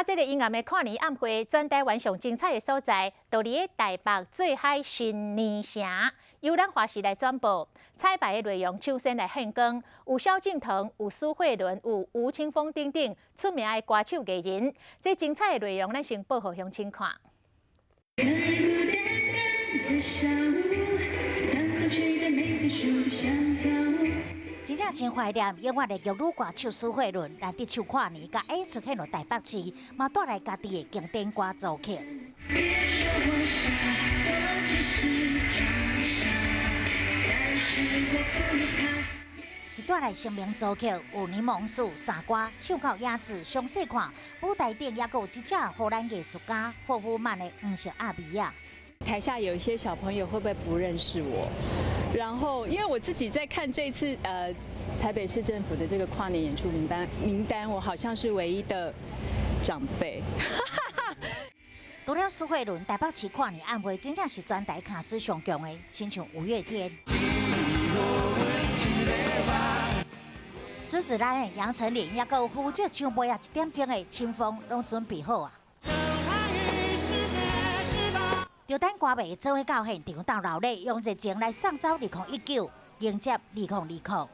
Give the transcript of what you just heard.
這个陰暗的跨年晚會，全台灣上精彩的所在，就佇咧台北做海新年城，由咱華視來轉播。彩排的內容首先來獻光，有蕭敬騰、有蘇慧倫、有吳青峰等等出名的歌手藝人。這精彩的內容，咱先報予鄉親看。看孤單單的下午，當風吹得每棵樹都想跳舞。真正真懷念永遠的玉女歌手蘇慧倫，難得唱跨年，共演出獻予台北市，嘛帶來家己的經典歌組曲。別說我傻，我只是裝傻，但是我不怕。伊帶來成名組曲有檸檬樹、傻瓜、唱到影子、詳細看舞台頂，猶閣有一隻荷蘭藝術家霍夫曼的黃色鴨米仔。台下有一些小朋友會不會不認識我？然後，因為我自己在看這次台北市政府的這個跨年演出名單，我好像是唯一的長輩。除了蘇慧倫，台北市跨年晚會真正是全台卡司上強的，親像五月天。獅子拉的楊丞琳，猶閣有負責唱袂啊一點鐘的青峰，攏準備好啊。就等歌迷做伙到現場鬥鬧熱，用熱情來送走2019，迎接2020。